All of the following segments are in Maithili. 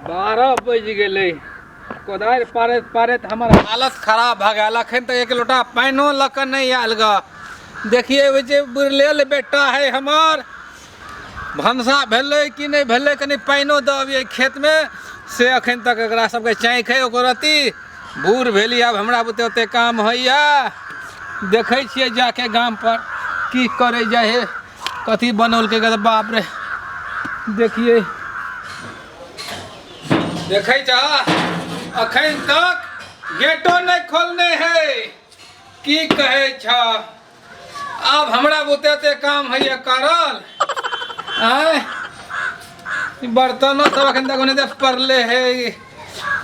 12 बजि गेलै। कोदारि पारैत पारैत हमर हालत खराब भऽ गेल। अखन तक एक लोटा पानिओ लऽ कऽ नहि आयल गऽ। देखिए ओहि जे बुढ़लेल बेटा है हमर, भनसा भेलै कि नहि भेलै, कनि पानिओ दऽ अबियै खेतमे से अखन तक एकरा सबके चाँकि है ओकर अथी। बूढ़ भेली, आब हमरा बुते ओते काम होइए। देखै छियै जाके गामपर की करै जाइ है, कथी बनौलकै गऽ। बाप रे, देखियै देखै छह अखन तक गेटो नहि खोलने है। की कहै छह, आब हमरा बुते ते काम होइए करल। आँय, बर्तनो सब अखन तक ओनाहिते पड़ले है।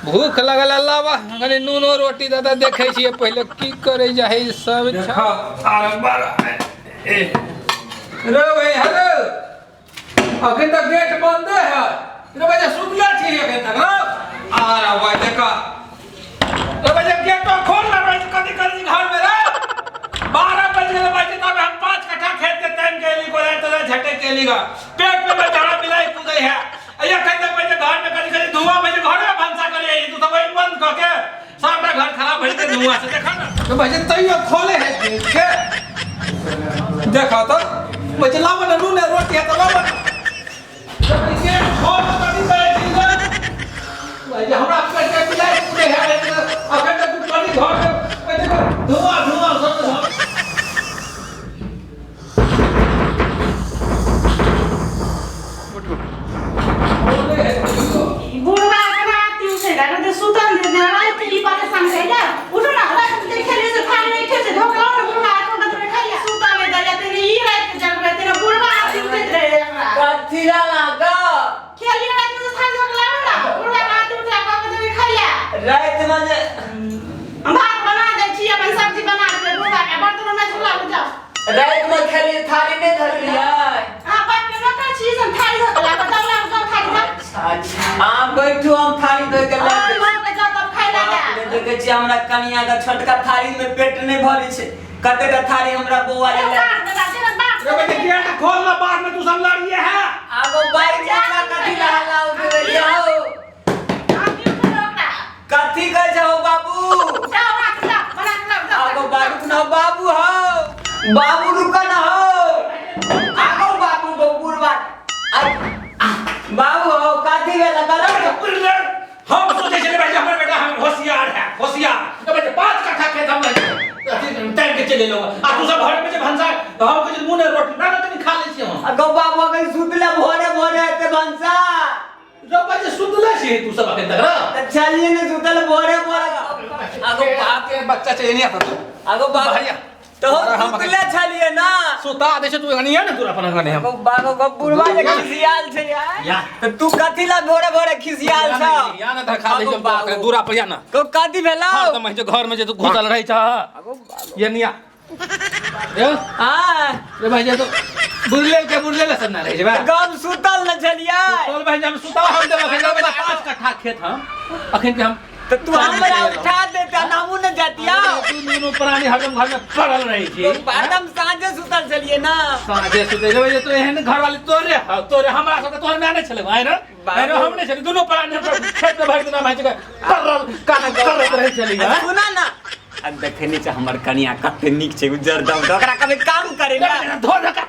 भूख लगल, अल्लाह कनि नूनो रोटी दऽ दऽ। देखै छियै पहिले की करै जाइ सब। रे भाई, हेलो, अखन तक गेट बंदे है रे भाई। सुतले छी अखन तक रे? आ रे भाई, देखा रे भाई, गेट तो खोल ना भाई। कथी करी घर में रे? 12 बज गेल भाई, तब हम 5 कट्ठा खेत के टाइम के ली कोई तो झटे के ली गा। पेट में बेचारा बिलाई कूदे है। अया कहीं तक भाई घर में कभी कभी धुआं भाई, घर में भंसा करे तू तो वही बंद करके सबटा घर खराब भइल के धुआं से। देखा ना तो भाई, तैयो खोले है गेट के। देखा तो भाई, लावा ना नून रोटी है तो लावा ना। गेट खोल तो कभी करे छी भाई, हमरा पेट के बिलाई कूदे है। अखन तक कभी घर में भाई देखो धुआं धुआं सब। बुढ़वा के राति उठे ला ते सुतल दे ना, राति ई परेशान रहे जा। उठो ना, राति के खेले से थाली नहीं खेले धोक लाओ ना बुढ़वा को कत खाइया सुतल दे जा। तेरे ई रात के जगबे तेरे बुढ़वा आती उठैत रहे हमरा। कथी ला गा? खेली रात में थाली धोक लाओ ना बुढ़वा, राति उठा कऽ के खाइया। राति में जे भात बना दै छी, अपन सब्जी बना दे बुढ़वा के, बर्तन में झोला जाओ। राति में खेली थाली नहीं धरलियै? हां, बाप के नौकर छी से थाली धोक ला बताओ, ला जाओ थाली धो। अच्छा, अहाँ बैठू, हम थाली धोइ के हाँ, लऽ धो के जाओ तब खाइ ला जा। बाप रे, देखै छियै हमरा कनिया के छोटका थाली में पेट नहि भरै छै। कतेटा थाली हमरा बौआ ए, ले बाप रे बाप, तेरा बाप रे बेटे, गेट खोल ना, बाद में तू सब लड़िए है। आगो बाइक वाला कथी ला हल्ला उठबै हो? आप ही उठो ओकरा। कथी कहै छै हो बाबू? जाओ राख, जाओ बना के लाओ, जाओ। आगो बाबू ना, बाबू हो, बाबू रुको ना हो। आगो बाबू, बुढ़वा बाबू हो, कथी भेल गलत? हम सोचे छले भाई हमर बेटा हम होशियार है, होशियार। तो बेटे 5 कट्ठा खेत हम टाइम के चले लो आ तू सब घर में जे भंसा हम कुछ मुंह ने रोटी ना ना तनी खा ले छी हम। आगो बाबू, अगर सुतले भोरे भोरे एते भनसा रब्बा जे सुतले छी तू सब अखन तक ना? तऽ चलिए ने, सुतल भोरे भोरे। आगो बाप के बच्चा छै एनी आता तू। आगो बाप भैया तो हम सुतले छलिए ना। सुता दे छै तू एनी ने, तू अपन एनी हम। आगो बाबू गो, बुढ़वा जे खिसियाल छै यार। या। तऽ तू कथी ला भोरे भोरे खिसियाल छ? या ना, धखा दे आगो छै बाबू। दूरा पर या ना। को कथी भेलौ? हर दम जे घर में जे तू घुसल रहै छ। आगो बाबू। ये निया ए। हां। रे भाई, जे तो बुरले के बुरले ले सब ना रहै छै बा। गम सुतल न छलिए। तोल भाई, हम सुता हम देब अखन 5 कट्ठा खेत हम अखन के हम। तऽ तू हमरा उठा देता ना, हमहूँ न जातिया। तू दुनू प्राणी हरदम घर में पड़ल रहै छी। हरदम साँझे सुतल छलिए ना। साँझे सुतै रे, तो एहन घर वाली तोरे हौ, तोरे हमरा सबके तोहर माय नहि छलै आइ रे? आइ रे, हम नहि छलै। दुनू प्राणी हम खेत में भरि दिना भाई के पड़ल कान करैत रहै छलै। आ सुना ना, आ देखै नहि छै हमर कनिया कते नीक छै, उज्जर दम दम, ओकरा कभी काम करे ना। धो धो के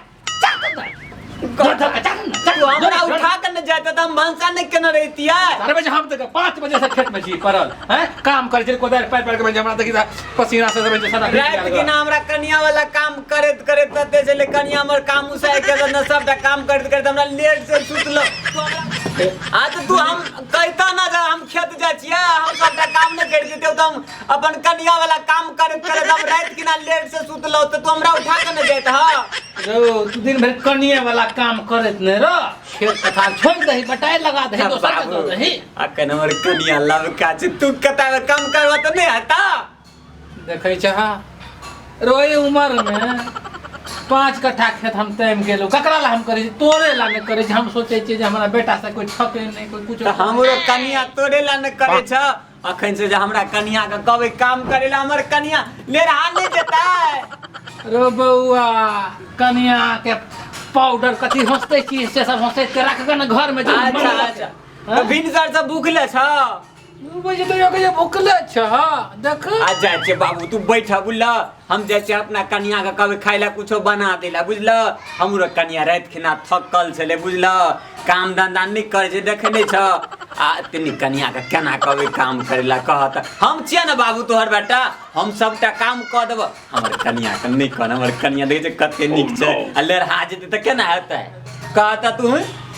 धो धो के चल ना, चल। तू हमरा उठा के न जाते तऽ हम भनसा नहि केने रहितियै। 4 बजे हम तऽ 5 बजे से खेत में छी पड़ल हैं, काम करै छी कोदारि पारि पारि के। हमरा देखी पसीना से सब सारा भीज राति गेल। के ना हमरा कनिया वाला काम करैत करैत तते छलै, कनिया हमर काम उसाय के न सबटा काम करैत करैत हमरा लेट से सुतलो। तू हमरा आ तऽ तू हम कहिता ना जे हम खेत जाइ छियै, हम सबटा काम नहि करि देतियौ। तऽ हम अपन कनिया वाला काम करैत करैत हम राति के ना लेट से सुतलो, तऽ तू हमरा उठा के न जाइत ह। रौ, तू दिन भरि कनिए वाला काम करैत नहि रह, खेत पथार छोड़ि दही, बटाइ लगा दही, दोसर के दऽ दही। अखन हमर कनिया लवका छै, तू कता कम करबह तऽ नहि हेता। देखै छह रो, एहि उमर में 5 कट्ठा खेत हम तामि गेलहुँ। ककरा ला हम करै छी? तोरे ला नहि करै छी। हम सोचै छियै जे हमरा बेटा से कोई ठके नहि, कोई कुछ। तऽ हमरो कनिया तोरे ला नहि करै छ। अखन से जे हमरा कनिया के कहबै काम करे ला, हमर कनिया लेरहा नहि जेतै। रो बौआ, कनिया के पाउडर कथी हंसते छी से सब हंसैत के राख ने घर में। अच्छा अच्छा। तऽ भिनसर से भूखले छ। 2 बजे तो ये भूखले छ। हाँ देख। आ जाइ छियै बाबू, तू बैठ बुझल, हम जाइ छियै अपना कनिया के कहबै खाय ला कुछो बना देला बुझल। हमरो कनिया राति खिना थकल छलै बुझल, काम धंधा नहि करै छै, देखै नहि छ। आ तनी कनिया के केना कहबै काम करै ला कहत, हम छियै ने बाबू तोहर बेटा, हम सबटा काम कऽ देबऽ। हमर कनिया के नहि कहन, हमर कनिया देखै छै कते नीक छै, आ लेरहा जेतै तऽ केना हेतै? कहत तू,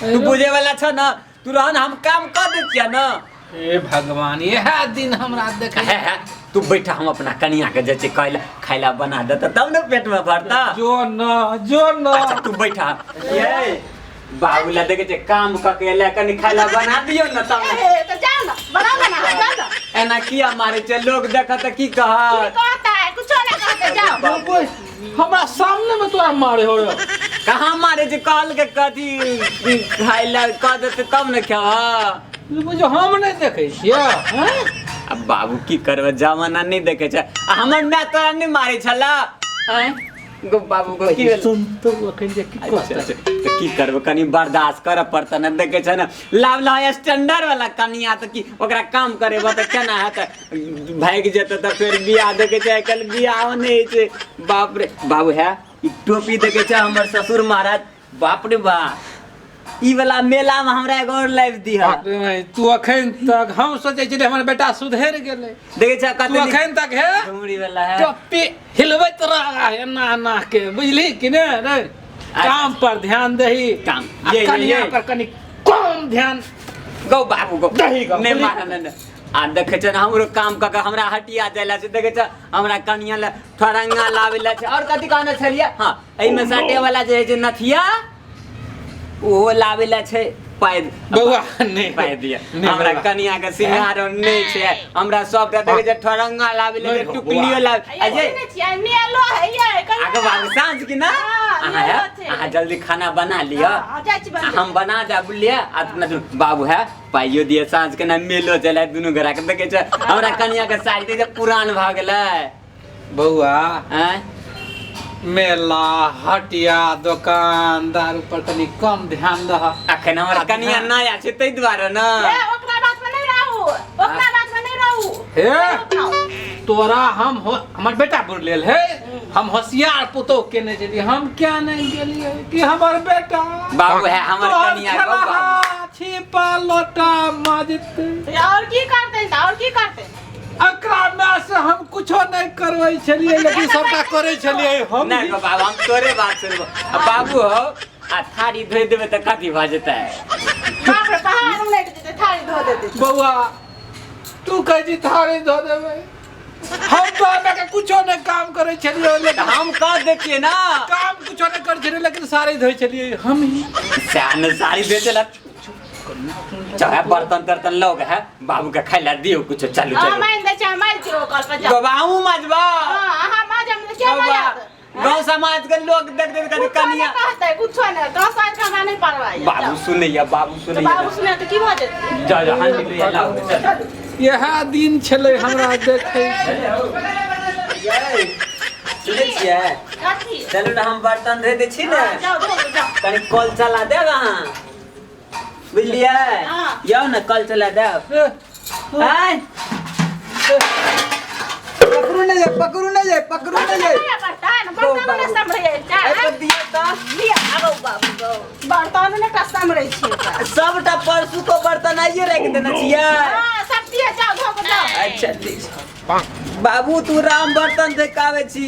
तू बुझै वाला छ ने, तू रह ने, हम काम कऽ दै छियै ने। हे भगवान, इएह दिन हमरा देखे। हे हे, तू बैठा, हम अपना कनिया के जाइ छियै कहै खाय ला बना देता तब ने पेट में भरता। जो न जो न। अच्छा तू बैठा। ये बाबू ला देखे छै काम कऽ के एलै, कनि खाय ला बना दियौ ने तब ने। ए, तऽ जाउ ने, बनाउ ने, जाउ ने। एना किया मारै छै, लोग देखत तऽ की कहत? की कहतै? कुछो नहि कहतै, जाउ। बाबू, हमरा सामने में तोरा मारे हो रे। कहाँ मारे छै? कहल के कथी खाय ला कह देतै तब ने खेबह। बुझो हम नहि देखै छियै, हैं? अब बाबू की करबै, जमाना नहि देखै छै। आ हमर माय तोरा नहि मारै छला? आँय गो बाबू गो, की भेल? सुन तो अखन जे की अच्छा, कहतै। अच्छा, तऽ की करबै, कनि बर्दाश्त करऽ पड़तै ने। देखै छै ने लाभ लाभ स्टैंडर्ड वाला कनिया, तऽ की ओकरा काम करेबऽ तऽ केना हेतै? भागि जेतै तऽ फेर बियाह देखै छै आइ काल्हि बियाहो नहि होइ छै। बाप रे बाबू, है ई टोपी देखै छै हमर ससुर महाराज, बाप रे बा, ई वाला मेला में हमरा एगो और लाइव दिह। तू अखन तक हम सोचै छियै हमर बेटा सुधरि गेलै, देखै छ तू कते अखन तक हे घुमरी वाला है टोपी हिलबैत रह एना एना के, बुझली कि ने? रे काम पर ध्यान दही, काम, आ ये, ये, कनिया ये। पर कनि कम ध्यान गौ बाबू गौ, दही गौ, नहि बुझली? मारऽ, नहि, नहि। आ देखै छ ने हमरो काम कऽ के हमरा हटिया जाय ला छै, देखै छ हमरा कनिया ले ठरंगा लाबै ला छै। और कथी कहने छलियै? हाँ, एहिमे साटे वाला जे होइ छै नथिया, ओहो लाबै ला छै। पाइ बौआ नहि पाइ दिअ नहि हमरा बौआ। कनिया के सिंगार और नहि छै। हमरा सबटा देखै छै ठरंगा लाबै ला छै, नहि हौ, टुकलियो बौआ। लाबै। ये अजय सुनै छियै, मेलो है ये, कहियो आगे बाबू साँझ की ना? हाँ, अहाँ मेलो है? छै। अहाँ जल्दी खाना बना लिअ। हाँ, जाइ छी बनबै। हम बना जा बुझलियै। आ अपना दुनू बाबू है पाइयो दिए, साँझ के ना मेलो चले दुनू गोरा के। देखै छै हमरा कनिया के साड़ी देखै छै पुरान भऽ गेलै। बौआ आँय मेला हटिया दोकान दारू पर कनि कम ध्यान दह। अखन हमर आ कनिया ध्यान- नया छै ताहि दुआरे ने। ए, ओकरा बात में नहीं रहू, ओकरा बात में नहीं रहू। हे अपनाओ। तोरा हम हो, हमर बेटा बुर लेल हे, हम होशियार पुतोह केने छलियै, हम क्या नहीं गेलियै कि हमर बेटा बाबू है हमर तोहर कनिया गो बाबू। खेलहा छिपा लोटा माजते। और की करते, और की करते? एकरा माय से हम कुछो नहीं करबै छलियै, लेकिन सबटा करै छलियै हम। नहि गो बाबू, हम तोरे बात सुनबो। आ बाबू हो, आ थारी धोइ देबै तऽ कथी भऽ जेतै? बाप रे, पहाड़ उलटि जेतै थारी धो देतै। बौआ तू कहै छी थारी धो देबै, हम तो के कुछो नहीं काम करै छलियै, तऽ लेकिन हम कह दै छियै ना, काम कुछो नहीं करै छलियै, लेकिन साड़ी धोइ छलियै हम ही। सएह ने साड़ी धोइ छलै। चाहे बर्तन तर्तन लग है, बाबू के खाय ला दियौ कुछो। चलू हाँ, चलू। मानि दै छै, मारि दियौ कल पर जाउ। बाबा अहूँ मजबा। हाँ, अहाँ माजब तऽ के माजत? गाँव समाज के लोग देख देख कथी कुछो कनिया नहि कहतै, कुछो नहि। 10 साल के हमरा नहि परवाह यऽ, बाबू जाउ। सुनैया, बाबू तऽ सुनैया। बाबू सुनै तऽ की भऽ जेतै? जा जा, हांडी ले लाओ, चल। इएह दिन छलै हमरा देखै। सुनै छियै? कथी? चलू ने, हम बर्तन धोइ दै छी ने। हाँ, जाउ धो दू, जाउ। कनि कल चला देब अहाँ, बुझलियै? हाँ। यौ ने कल चला देब। आय पकड़ू नहि जाय, पकड़ू नहि जाय, पकड़ू नहि जाय। बर्तन, बर्तन नहि सम्हरै छै। एहि पर दियौ तऽ। लिअ, आबौ बाबू गौ। बर्तन नहि टा सम्हरै छै ओकरा। सबटा परसू को बर्तन आइये राखि देने छियै। हाँ, सब दिअ, जाउ धो कऽ जाउ। अच्छा ठीक छै। बाबू तू राम बर्तन धोइके छी।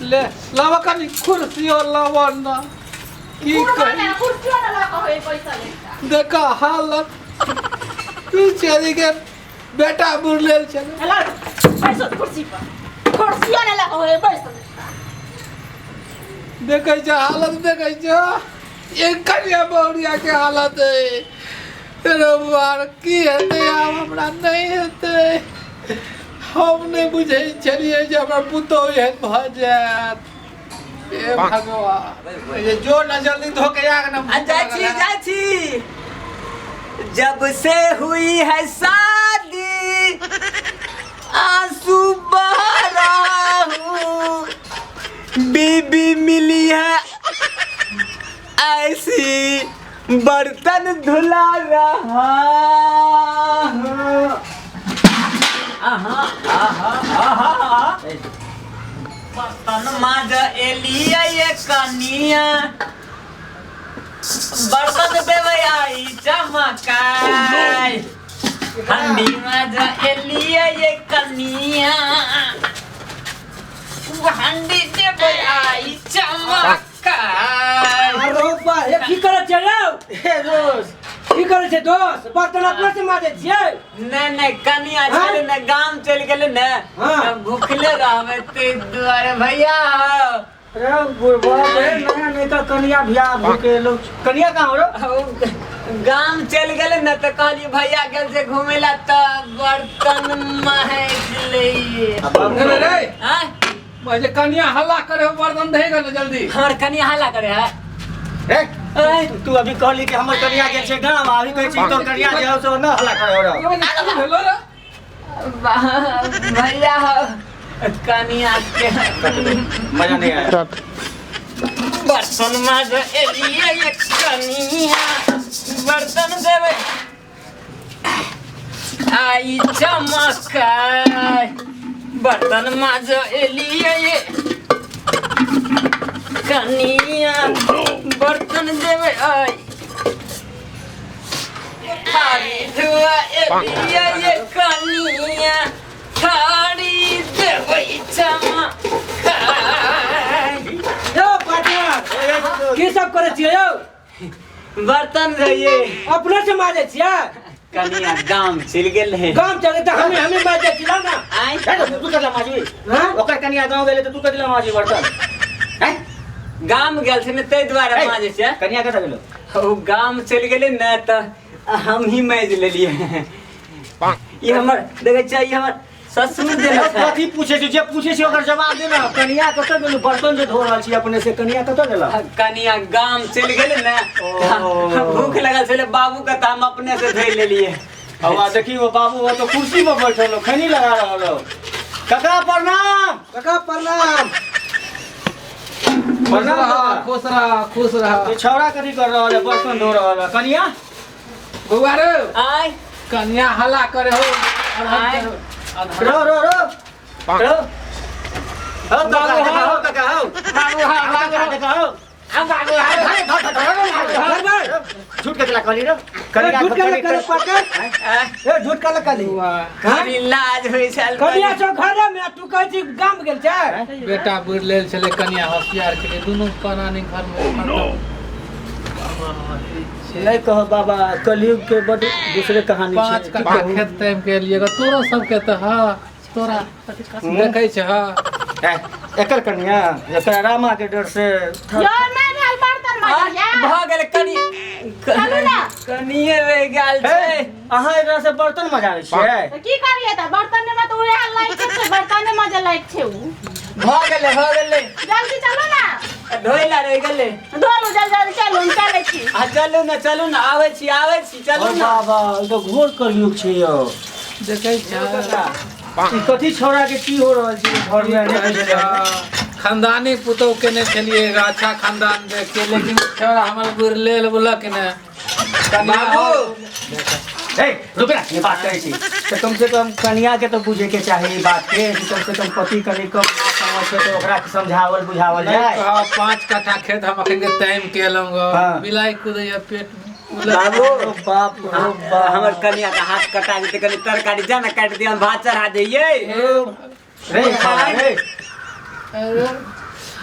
ले लाव कनि कुर्सियो लाव न, की कुर्बा कही ने, कुर्सियो ने लऽ कऽ होय पैसा लेता। देखा हालत, तू चली के बेटा बुर लेल छलै। हेलो, बैसो कुर्सी पर। कुर्सियो ने लऽ कऽ होय, बैसो। देखै छै हालत, देखै छै एक कनिया बौरिया के हालत है। रविवार की हेतै आब? हमरा नहि हेतै। हम नहि बुझै छलियै जे हमर पुतोहु एहन भऽ जायत। हे भगवान, ये जो न जल्दी धो के आग न। आ जाइ छी, जाइ छी। जब से हुई है शादी आंसू बहा रहा हूँ, बीबी मिली है ऐसी बर्तन धुला रहा हूँ। आहा आहा आहा आहा। बर्तन माज एलिया ये कनिया बर्तन देबै आई चमकाय हंडी माज एलिया ये कनिया हंडी देबै आई चमकाय। अरे बा, ये की करै छियै यौ? हे दोस्त, की करै छै दोस्त? बर्तन अपना से माजै छियै? नहीं नहीं, कनिया हाँ? चले ने गाम चल गेले ने, हाँ। तब भूखले रहबै ते दुआरे भैया। अरे बुढ़बा रे, नया नहीं तो कनिया बियाह भूखे लोग। कनिया कहाँ हो रो? गाम चल गेले ने त कहलिए भैया गेल से घूमे ला त बर्तन महक ले। रे रे हाँ? पहिले कनिया हल्ला करे हो, बर्तन धे गेल जल्दी। हमर कनिया हल्ला करे है। ए, तू अभी कहली कि हमर कनिया गेल छै गाम, आ अभी कहै छी तोर कनिया जे हौ से न हल्ला करे हो रो। की भेलो रे? भैया कनिया के मजा नहीं आया। बर्तन माज एलिए ये कनिया बर्तन देबै आई चमकाय बर्तन माज एलिए ये कनिया बर्तन देबै आई थारी धुआ एलिए ये कनिया थारी देबै चमकाय। यौ पार्टनर, की सब करै छियै यौ? बर्तन धोइए। अपने से माजै छियै? कनिया गाम चलि गेल रहे। गाम चले तऽ हमे हमे माजै छियै ना। आँय? हे, तू कथी ला माजबी? हाँ? ओकर कनिया गाँव गेलै तऽ तू कथी ला माजबी बर्तन? हैं? गाम गेल छै ने ताहि दुआरे ए, माजै छै। कनिया कतऽ गेलो? ओ गाम चलि गेलै ने तऽ हम ही माजि लेलियै। ई हमर देखै छियै, ई हमर ससुर देलक है। कथी पूछै छी? जे पूछै छी ओकर जवाब दे ने। कनिया कतऽ गेलो? बर्तन जे धो रहल छी अपने से, कनिया कतऽ गेलो? कनिया गाम चलि गेलै ने, ओ। भूख लगल छलै बाबू के तऽ हम अपने से धोइ लेलियै। हवा देखी, वो बाबू वो तो कुर्सी पर बैठल हो, खैनी लगा रहल हो। काका प्रणाम। काका प्रणाम। खुश प्रणाम रह, काका। खुश रह, खुश रह। ये छौड़ा कथी कर रहल है? बर्तन धो रहल है। कनिया बौआ रे, आँय? कनिया हल्ला करे हो। आँय? रो रो रो रो हो काका, देखा हो काका हो। बाबू हा, बाबू काका देखा हो। बाबू हा। बरबर झूठ के चला कहली रो। ए, झूठ काला करे पार्टनर? आँय? ए, झूठ काला कहली? बड़ी लाज होइ छल। कनिया छौ घरे में, तू कहै छी गाम गेल छै? बेटा बुढ़ लेल छलै, कनिया होशियार छलै, दुनू प्राणी घर में। नहीं कहो बाबा, कलयुग के बड दूसरे कहानी छै। 5 कट्ठा खेत टाइम के लिए तोरो सबके तऽ हँ, तोरा देखै छै हँ। ए, एकर कनिया एकरा रामा के डर से यौ नहि भेल बर्तन माजल या? भऽ गेल कनि। चलू ने। कनिये रहि गेल ए, छै। अहाँ एकरा से बर्तन मजाबै छियै? तऽ की करियै तऽ बर्तन मे तऽ उएह लायक छै, बर्तन माजल लायक छै उ। भऽ गेलै, भऽ गेलै। जल्दी चलू ने। धोइ ला रहि गेलै। धोलू, जल्दी जल्दी चलू, हम चलै छी। आ चलू ने, चलू ने, आबै छी, आबै छी, चलू ओ ने। बाबा, ई तऽ घोर कलयुग छै यौ। देखै छै। ई कथी छौड़ा के की हो रहल छै घर में? नहि बुझलियै। खानदानी पुतोह केने छलियै, एगो अच्छा खानदान देख के, लेकिन छौड़ा हमर बुढ़ लेल बोलक ने। बाबू। ए, रुक ना, ये बात करै छी तऽ कम से कम कनिया के तऽ बुझे के चाही ई बात के कि कम से कम पति कनि कम समझ छै तऽ ओकरा समझावल बुझावल नहीं जाय। कह, 5 कट्ठा खेत हम अखन के टाइम केलहुँ गो। हाँ। बिलाई कूदैया पेट में। बाबू। ओ बाप रो बाप। हमर कनिया के हाथ कटा जेतै, कनि तरकारी जा ने काटि दिअ, हम भात चढ़ा दैयै। रे छौड़ा रे, अरे,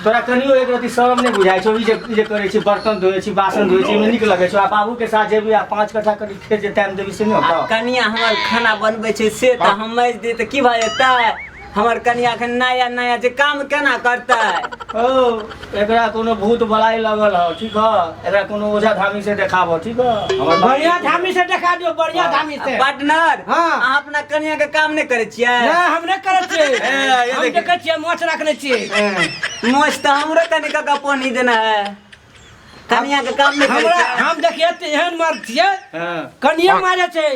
तोरा कनियो एक रति शरम नहि बुझाइ छौ? ई जे ई जे करै छी, बर्तन धोइ छी, बासन धोइ छी, ओहिमे नीक लगै छौ? आ बाबू के साथ जेबी आ 5 कट्ठा कनि खेत जे टाइम देबी से नहि आ होतौ? कनिया हमर खाना बनबै छै से तऽ हम माजि दियै तऽ की भऽ जेतै? हमर कनिया एखन नया नया छै, काम केना करतै? ओ एकरा कोनो भूत बलाई लगल हौ, ठीक ह? एकरा कोनो ओझा धामी से देखाबो, ठीक ह? हमर बाबू- बढ़िया धामी से देखा दियौ, बढ़िया धामी से। पार्टनर, हाँ। अहाँ अपना कनिया के काम नहि करै छियै? नहि, हम नहि करै छियै। ए, ये हम देखी। देखै छियै, मोछ रखने छियै। मोछ तऽ हमरो कनि कका पानी देना है। कनिया के काम नहि करै हमरा छियै? हम देखिए तऽ एहन मर्द छियै, हाँ। कनिये मारै छै,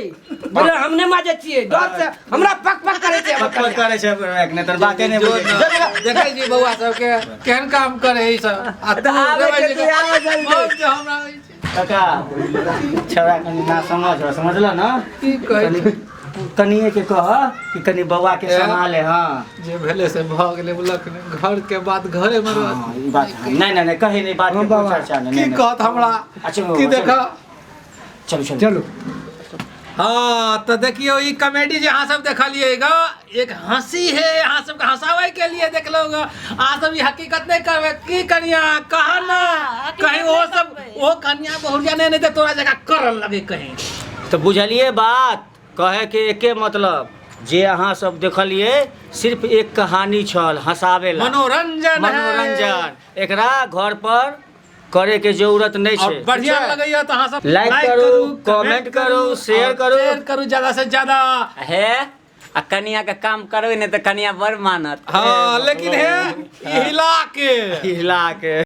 बोले हम नहि माजै छियै, डर से हमरा पक पक करै छै हमर पक पक कनिया। करै छै, नहि तऽ बाते नहि जो बुझै न, छै। देखै छी बौआ सबके केहन काम करे ई सब। आ तऽ तू आबै रबै छै, छी तू आबै जल्दी। बहुत जे हमरा होइ छै। काका छौड़ा कनि ना समझ समझल ना। की कहै कनि कनिए के कह कि कनि बौआ के ए? सम्हाले। हाँ। जे भेलै से भऽ गेलै, बुझलक ने? घर के बात घरे में रहत। हाँ, ई बात नहीं नहीं नहीं, कहीं नहीं बात के हाँ, कोई बाबा। चर्चा नहीं। की नहीं। कहत हमरा? अच्छा, की बाबा, देखा। चलो चलो। चलू। हाँ, तो देखियो ई कॉमेडी जे अहाँ सब देखलिएगा, एक हंसी है, अहाँ सबके हंसावे के लिए देखलो। अहाँ सब ई हकीकत नहीं करबे की कनिया कहा ना? हाँ, हकीकत कहीं वो नहीं सब करबै। वो कनिया बहुरिया नहीं, नहीं तो तोरा जगह करल लगे कहीं। तो बुझलिए बात? कहे के एके मतलब जे अहाँ सब देखलिए सिर्फ एक कहानी छल हंसावे ला। मनोरंजन है। मनोरंजन, एकरा घर पर करे के जरूरत नहीं और छै। बढ़िया ठीक छै? लगैया तो अहाँ सब लाइक करू, कमेंट करू, शेयर और करू। शेयर करू ज्यादा से ज्यादा। हे, आ कनिया के काम करबै ने तऽ कनिया बड़ मानत। हाँ, लेकिन है ई हिला के हिला के।